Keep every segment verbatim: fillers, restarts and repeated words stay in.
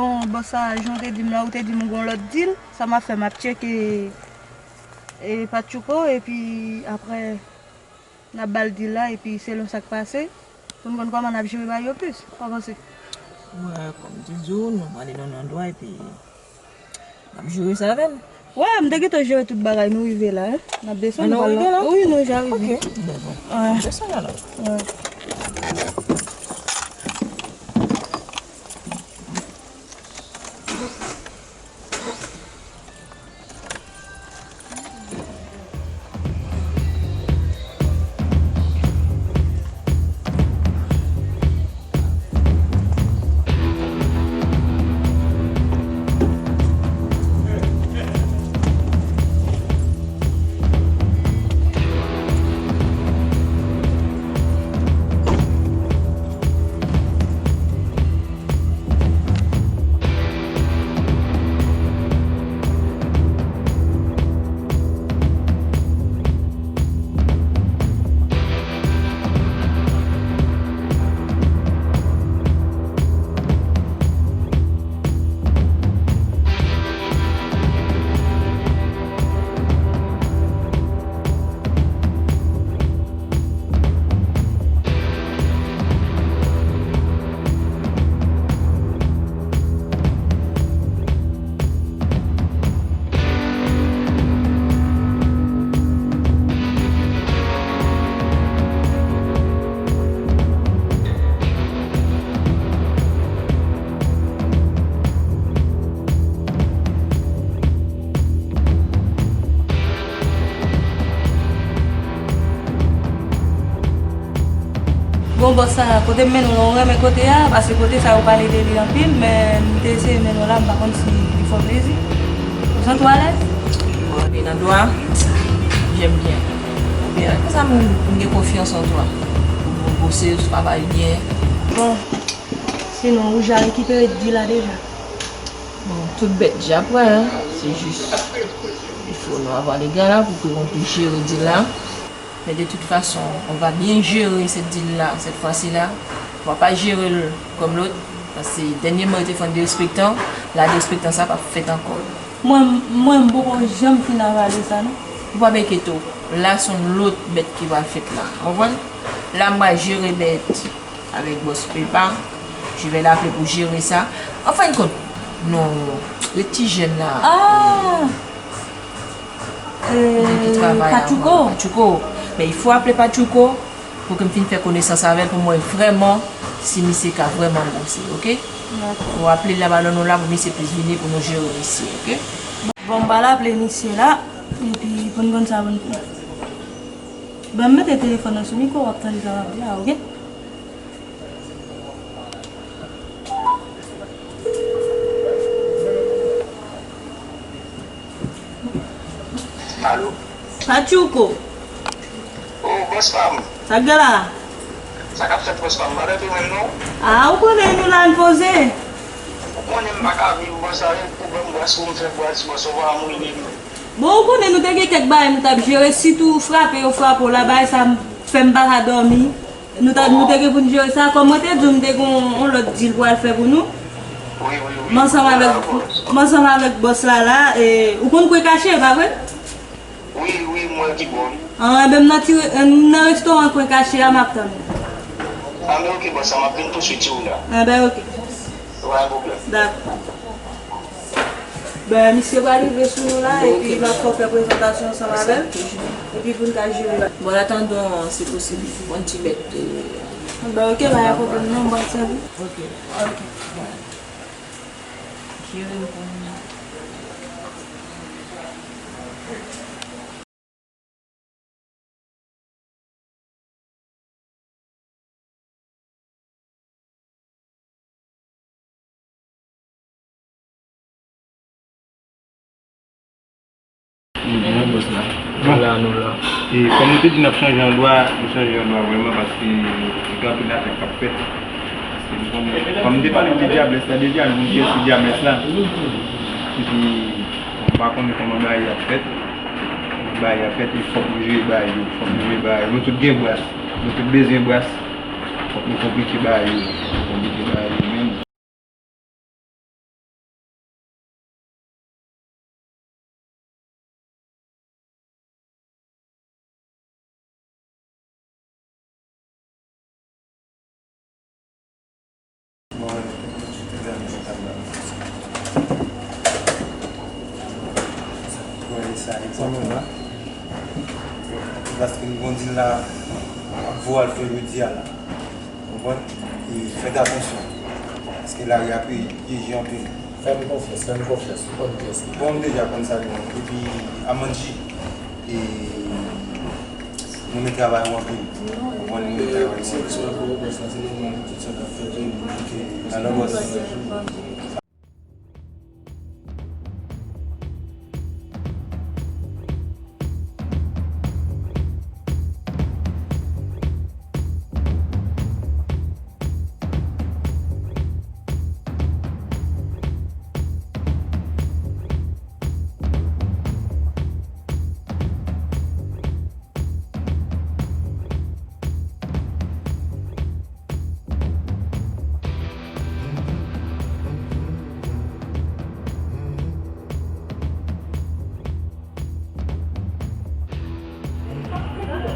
Bon, bòs sa, jan w te di m la, ou te di m ou gen yon lòt deal. Sa m ap fè, m ap tcheke, e, Patchouko, epi apre, n ap ba l deal la, epi selon sa k pase, pou n konn kòman n ap jere bagay yo plis. Ou pa panse? Wè, kòm m te di w, nou prale nan yon andwa, epi n ap jere sa avè l. Wè, m te gentan jere tout bagay, nou rive la, wi. N ap desann, nou pral la. Wi, nou ja rive. Ok, dakò. Wè. Desann alò. Wè. Bon, bòs sa, kote m mennen w lan, ou renmen kote a? Paske kote sa yo pale de li anpil, men m te eseye mennen w la, m pa konn si li fè w plezi. Ou santi w alèz? Bon, e nan dwa, j'aime bien. Ou byen, konsa m, m gen konfyans an twa. Ou bwose, ou travay byen. Bon, sinon, ou ja rekipere deal la deja? Bon, tout bèt ja prè, en. Se jis, il faut nou avoir les gars là pour que nou plis jere deal la. Mais de toute façon, on va bien gérer cette deal là, cette fois-ci là. On va pas gérer l comme l'autre, paske dènyèman yo te fè derespektan, la derespektan sa p ap fèt ankò. Mwen, mwen, m poko janm fin avale sa, non. Ou pa enkyete w, la se yon lòt bèt ki pral fèt la. Ou konprann? La, m pral jere bèt avèk bòs Pepa. Je vais l'appeler pour gérer ça. An fen de kont, non, ret ti jèn la. Ah! Moun ki travay la, Patchouko. Patchouko. Men il faut appeler Patchouko pou ke m fin fè konesans avè l, pou m wè vrèman si misye ka vrèman bwose, oke? Dakò. Ou aple l la, ba nou la pou misye plis vini pou nou jere misye, oke? Bon, m pral aple misye la, epi pou n konn sa pou n fè. Ban m mete telefòn nan sou mikwo, w ap tande sa m ap di a, oke? Alo. Patchouko. O, bòs pa m. Sa k gen la? Sa k ap fèt, bòs pa m? M pa tande w menm, non. A, ou konnen nou la, n poze. Ou konnen m pa ka viv, bòs, avèk pwoblèm bwès pou m fè bwès, bòs, ou pa mouri menm. Bon, ou konnen nou te gen kèk bagay nou t ap jere, sitou frape yo frape w la, bagay sa fè m pa ka dòmi. Nou ta, nou te gen pou n jere sa. Kòm mwen te di w, m te gen yon, yon lòt deal pou al fè pou nou. Wi, wi, wi. M ansanm avèk, m ansanm avèk bòs la la. E, ou konn kwen kache, e pa vre? Wi, wi, m wè ki bò, wi. An, enben, m nan ti, m nan restoran kwen kache a, m ap tann ou. Anben, oke, bòs, m ap vin tousuit sou ou la. Anben, oke. Pa gen pwoblèm. Dakò. Ben, misye pral rive sou nou la, epi m ap fè w fè prezantasyon ansanm avè l, epi pou n ka jere bagay. Bon, an atandan, se posib, yon ti bèt, euh, ben, oke, pa gen pwoblèm, non, m pral sèvi. Oke. Oke. Jere l pou nou. Bon, bòs la. Bon. Nou la, nou la. E kòm nou te di n ap chanje andwa, nou chanje andwa vrèman paske gen anpil afè k ap fèt. Paske nou konnen, kòm m te pale de Dyablès la deja, nou konn kiyès ki Dyablès la. Epi, bon, m pa konnen kòman bagay yo ap fèt. Bagay ap fèt, e fòk nou jere bagay yo, fòk nou jere bagay yo. Nou tout gen bras, nou tout bezwen bras. Fòk nou konplike bagay yo, konplike bagay yo menm. Sa egzakteman. Paske m konnen la ap voye al fè jodi a la. Ou konprann? E fèt atansyon. Paske lari a pyeje anpil. Fè m konfyans, fè m konfyans, ou konn kiyès li. Bon, m deja konn sa li menm. Epi Amanji, e, nou renmen travay ou anpil. Ou konn nou renmen travay ou anpil. Se respè pou ou, bòs la, se nòmal, tout sa n ap fè, tout moun ki... Ok. Alò, bòs.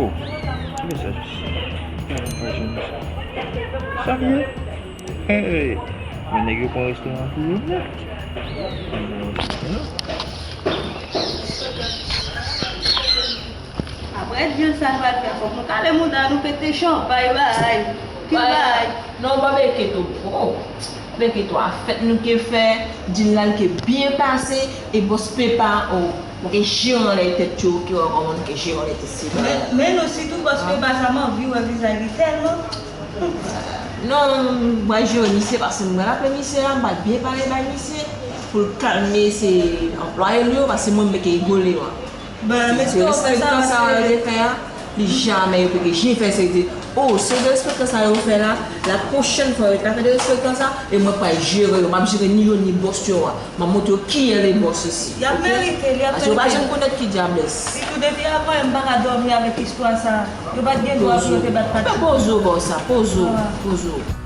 Oh, ki mesaj? Sa vye? Hey, men nèg yo pran restoran pou yo nèt. Apre djol sa n pral fè, fòk nou kale mouda nou pete chan, bay bay. Ki bay? Non, pa beke to. Oh. Beke to, a fèt nou ke fè, djil la ke byen pase, e bòs Pepa, oh, nou ke jere anlè tèt yo, ki wè kòman nou ke jere anlè tèt se bagay la. Men, men nou sitou bòs Pepa sa m anvi wè vizaj li tèlman. Non, m pral jere misye paske m pral aple misye a, m pral byen pale bay misye pou l kalme se anplwaye l yo, paske mwen m peke rigole mwen. Ben, se, se respektan sa yo te fè a, li jamè yo peke janm fè sa, yo di, oh, se derespektan sa yo fè la, la pwochèn fwa yo t ap fè derespektan sa, e mwen pral jere yo, m ap jere ni yo ni bòs yo a. M ap montre yo kiyès le bòs isi. Y ap merite l, y ap merite l. Paske yo pa janm konèt ki dyablès. Sitou depi avan, m pa ka dòmi avèk istwa sa. Yo pa t gen dwa pou yo te bat Patty. Poze w, bòs sa, poze w, poze w.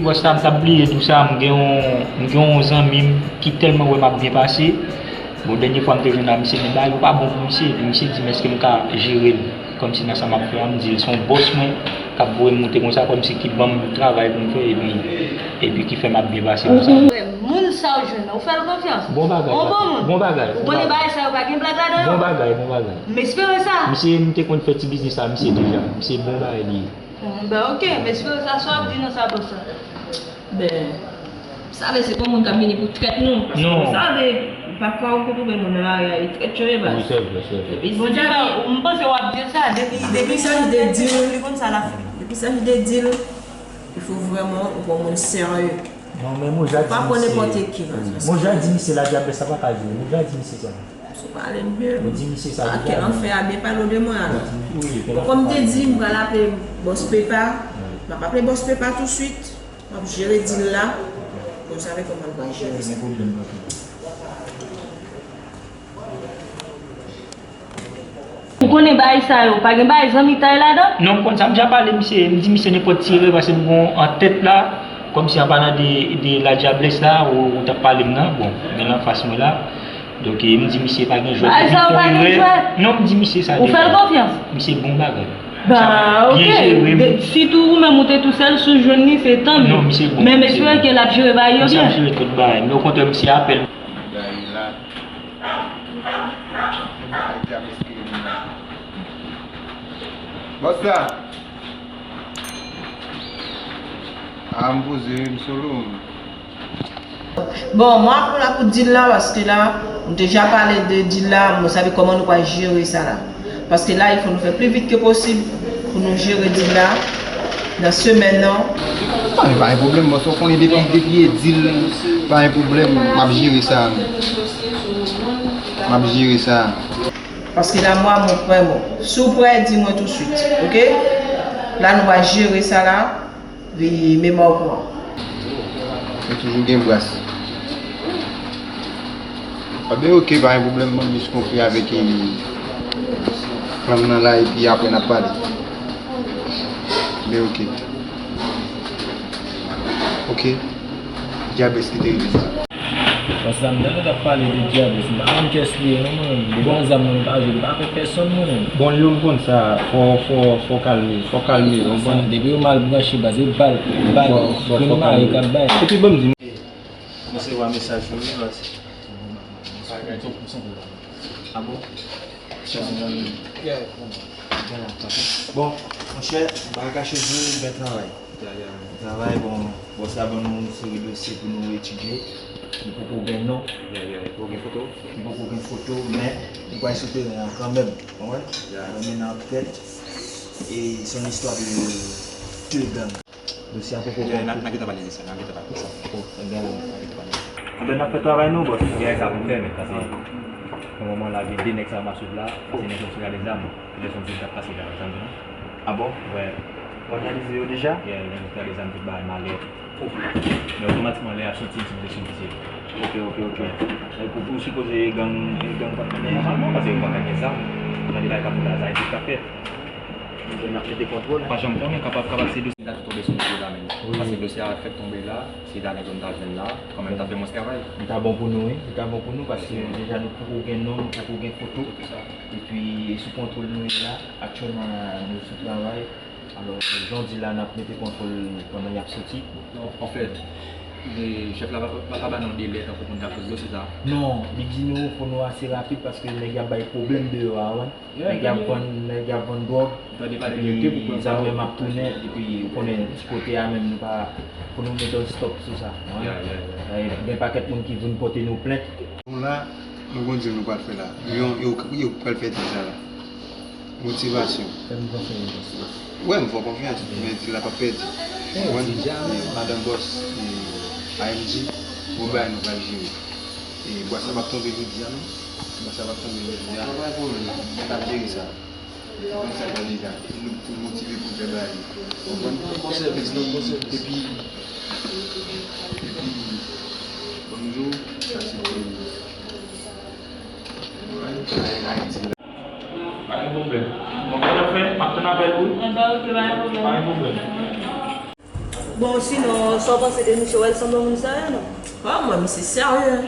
Bòs la, m t ap bliye di w sa, m gen yon, m gen yon zanmi m ki tèlman wè m ap byen pase. Bon, dènye fwa m te jwenn ak misye, men bagay yo pa bon pou misye. Epi misye di m èske m ka jere l kòmsi nan sa m ap fè a. M di l se yon bòs mwen k ap voye m moute konsa, kòmsi ki ban m travay pou m fè, epi, epi ki fè m ap byen pase konsa. Moun sa w jwenn nan, ou fè l konfyans? Bon bagay, bon moun. Bon bagay. Ou konnen bagay sa yo pa gen blag ladan yo? Bon bagay, bon bagay. M espere sa. Misye, m te konn fè ti biznis la misye deja. Misye bon bagay li ye. Bon, ben, ok, m espere sa, sa w ap di nan sa bòs la. Ben, ou save se pa moun k ap vini pou trèt nou. Paske ou save, pafwa ou konn twouve moun nan lari a, e trèt yo ye baz. Wi, se vre, se vre. Epi si... Bon, Djaka, m panse w ap di l sa, depi, depi sa li te di l, li konn sa l ap fè. Depi sa li te di l, il faut vraiment ou pran moun serye. Non, men Moja di misye. Ou pa pran nenpòt ki. Moja di misye la dyablès la pa ka jwe. Moja di misye sa. Si w pale m byen. Ou di misye sa deja. Kè anfè a byen pale w de mwen alò. Wi, wi. Bon, kòm m te di, m pral aple bòs Pepa. Wi. M ap aple bòs Pepa touswit. M ap jere dil la. Vous savez comment on va gérer ça. Ou konnen bagay sa yo, pa gen bagay zanmitay ladan? Non, m konn sa, m deja pale misye, m di misye nenpòt ti erè paske m gon an tèt la, kòmsi an palan de, de la dyablès la, ou, ou t ap pale m nan, bon, men l anfas mwen la. Donk, e, m di misye pa gen jwèt. Bagay sa yo pa gen jwèt? Non, m di misye sa deja. Ou fè l konfyans? Misye bon bagay. Ba, ok. Sitou ou menm ou te tousèl, si w jwenn li, se tanmye. Non, misye bon. Men m espere ke l ap jere bagay yo byen. Misye ap jere tout bagay. Men okontrè, misye apèl. Bòs la. A, m poze wi, m solo. Bon, mwen ap la pou deal la, paske la, m deja pale de deal la, m sabi kòman nou pral jere sa la. Paske la, il faut nou fè pli vit ke posib pou nou jere deal la nan semèn nan. Non, men pa gen pwoblèm, bòs, ou konnen depi, depi e deal, pa gen pwoblèm, m ap jere sa. M ap jere sa. Paske la mwa mwen prè mwen. Si w prè, di mwen touswit, oke? La nou va jere sa la, veye men mwen okouran. Yo toujou gen bras. Anben oke, pa gen pwoblèm, mwen jis konpli avèk fanm nan la epi apre n ap pale. Men oke. Oke. Djabès ki te rive sa. Paske sa m tande t ap pale de Djabès, m pa konn kiyès li ye non mwen menm. Devan zam mwen m pa jwe, m pa fè pèsonn mwen menm. Bon, li menm konn sa, fò, fò, fò kalme, fò kalme, ou konprann? Depi yo mal branche baz, e bal, bal, kounye mari k ap bay. Epi ban m di. M resevwa mesaj yo wi baz. A bon? Bon, monchè, m pa ka kache di w, gen travay. Travay, bon, bòs la ban nou yon seri dosye pou nou etidye. Li poko gen non. Li poko gen foto. Li poko gen foto, men li pral sou teren an kanmenm. Ou konprann? Li mennen anket. E se yon istwa de de gang. Dosye a poko konpli. N a gentan pale de sa, n a gentan pale de sa. Oh, ebyen, n a gentan pale de sa. Anben, n ap fè travay nou, bòs. Gen sa pou n fè, men, paske pou moman la, gen de nèg sa m ap swiv la, paske nèg yo sou gade zam. Lè son ti ap pase la, zam nan. A bon? Wè. Ou analize yo deja? Yeah, lè nou gade zam tout bagay malè. Men otomatikman lè y ap soti, m ti presyon pise. Ok, ok, ok. Ou, ou sipoze gang, gang pa t mennen nòmalman, paske yo pa ka gen zam. Jan de bagay k ap fèt la, sa e tout k ap fèt. N ap mete kontwòl. Pa janm konnen, kapab, kapab se dosye. M ta tou tonbe sou misye la menm. Paske dosye a fèk tonbe la, se ta nèg yo m ta jwenn la, kanmenm m ta fè mwens travay. Li ta bon pou nou, wi. Li ta bon pou nou, paske deja nou poko gen non, nou poko gen foto. Epi, e sou kontwòl nou ye la. Aktyèlman, nou sou travay. Alò, jan w di la, n ap mete kontwòl pandan y ap soti. Non, anfèt, chèf la pa, pa, pa ba nou delè tankou pou n ta fè dosye sa. Non, li di nou fò nou ase rapid paske nèg y ap bay pwoblèm deyò a, wi. Nèg y ap vann, nèg y ap vann dwòg. Epi zam yo m ap tounen, epi ou konnen ti kote a menm nou pa, fò nou mete yon stòp sou sa. Gen pakèt moun ki vin pote nou plent. Nou la, nou gon deal nou pral fè la. Yo, yo, yo pral fè deal sa la. Motivasyon. Fè m konfyans. Wè, m fè w konfyans, men deal la p ap pèdi. Ou konprann? Madan bòs, A M G, gon bagay nou pral jere. E bwa sa p ap tonbe jodi a non. Bwa sa p ap tonbe jodi a. N ap jere sa. Ou konn sa k pral deja. Nou, nou motive pou n fè bagay yo. Ou konprann? Epi, epi, epi, bonjou, sa se pou Ayiti la. Pa gen pwoblèm. Bon, sa n ap fè, m ap tann apèl ou. Enben, oke, pa gen pwoblèm. Pa gen pwoblèm. Bon, sinon, sa w panse de misye? W wè l sanble yon moun serye, non? Ah, mwen, misye serye.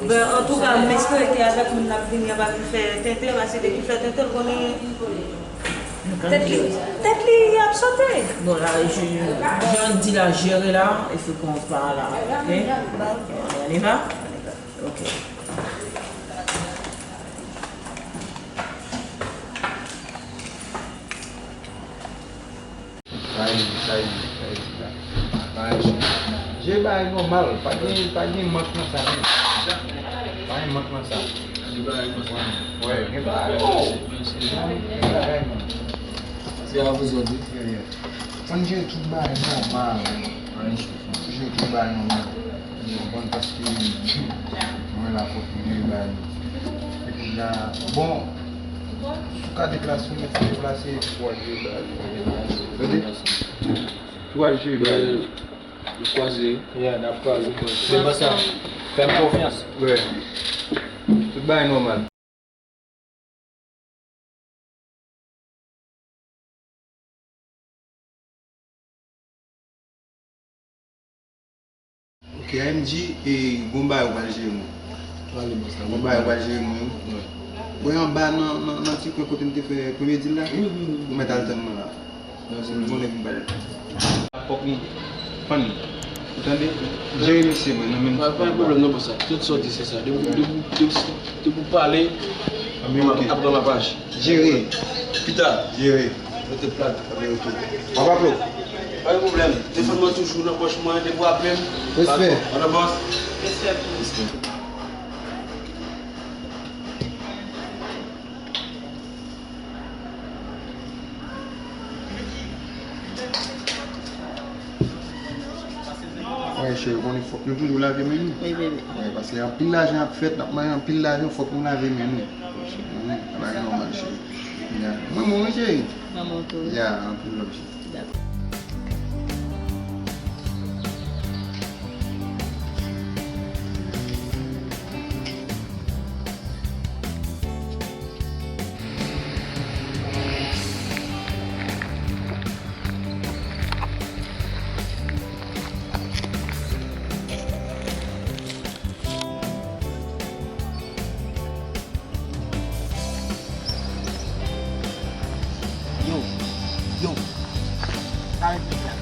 Ben, antouka, m espere ke avèk moun n ap vini an, pa vin fè tenten, paske depi fè tenten, l konnen tèt li, tèt li ap sote. Bon, la, je, jan di la, jere la, il faut qu'on parle là, ok? On y va? Ok. Sa e, sa e, sa e, sa e. Bagay, je bagay nòmal, pa gen, pa gen mank nan sa menm. Pa gen mank nan sa. Wè, gen bagay. Gen bagay, man. Se a vou zòt wi. Yeah, yeah. Fò n jere tout bagay nòmal. Fò n jere tout bagay nòmal. Bon, paske mwen la pou jere bagay. Epi la, bon, si w ka deplase, w mèt deplase, pou w al jere bagay. Tande? Pou w al jere bagay. N ap kwaze. Yeah, n ap kwaze. Se pa sa. Fè m konfyans. Wi. Tout bagay nòmal. Ok, A M G, e, gon bagay ou pral jere mwen. Pale, bòs la. Gon bagay ou pral jere mwen, wi. Wi. Mwen anba nan, nan, nan ti kwen kote m te fè premye deal la. Wi, wi, wi. Ou mèt al tann mwen la. Mèsi. Ou konnen m pral. Fòk nou fann. Ou tande? Jere mesye mwen nan menm. Pa, pa gen pwoblèm non, bòs la. Tout sa w di se sa. Depi, depi, depi, depi w pale, ap pran mapaj. Jere. Pita. Jere. Rete plat. Anben, ok. Papa Flo. Pa gen pwoblèm. Telefòn mwen toujou nan pòch mwen, depi w aple m. Respè. Ann bòs. Respè. Wi, cheri, ou konnen fòk nou toujou lave men nou. Wi, bebe. Wi, paske anpil lajan ap fèt, n ap manje anpil lajan, fòk nou lave men nou. Wi, bagay nòmal, cheri. Ya. Mwen, mwen, wi, cheri. Manman w tou, wi. Ya, anpil love, cheri. Dakò. Yo, yo. Sa repete la.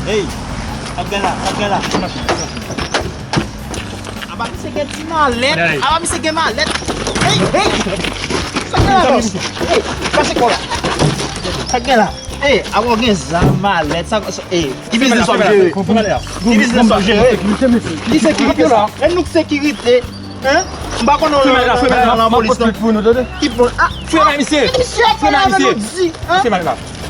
Hey! Sa k gen la? Sa k gen la? Apa misye gen ti malèt? Apa misye gen malèt? Hey! Hey! Sa k gen la, bòs? Hey! Mache kò la. Sa k gen la? Hey! Apa w gen zam, malèt? Sa, sa, hey! Ki biznis w ap jere? Ki biznis w ap jere? Ki sekirite sa? E nou k sekirite? Hein? M pa konnen w nan, nan lapolis non. Ki pon-, ah, frè misye. Misye ap pale avè nou di, hein?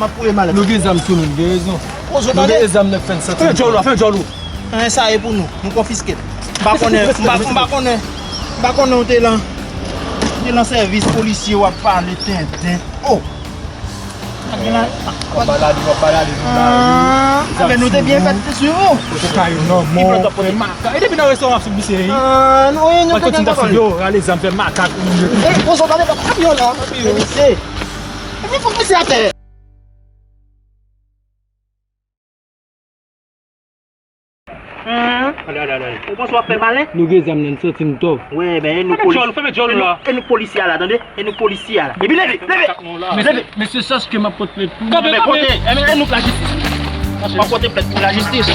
M ap fouye malèt. Nou gen zam sou nou, nou gen rezon. Nou gen zam nan k fè n santi. Fè djòl ou, fè djòl ou. Hein, sa e pou nou. Nou konfiske l. M pa konnen, m pa, m pa konnen, m pa konnen w te lan, te lan sèvis polisye w ap pale tenten. Oh! W ap balade, w ap balade. Ah, men nou te byen fèt swiv ou. Kokayin nan men w, fè makak. E depi nan restoran ap swiv misye, wi. Ah, nou, wi, nou te gen kontwòl. Yo, rale zam, fè makak. E, poze w tande, pa kamyon la. Mesye. Epi fòk mesye atè. Hein? Ale, ale, ale, ale. Ou panse w ap fè malè? Nou gen zam nan, n santi n tòv. Wi, men e nou polis-, e nou, e nou polisye a la, tande? E nou polisye a la. Epi leve, leve! Leve! Mesye, sache ke m ap pote plent pou nou. Kanpe, kanpe! E nou lajistis. M ap pote plent pou lajistis.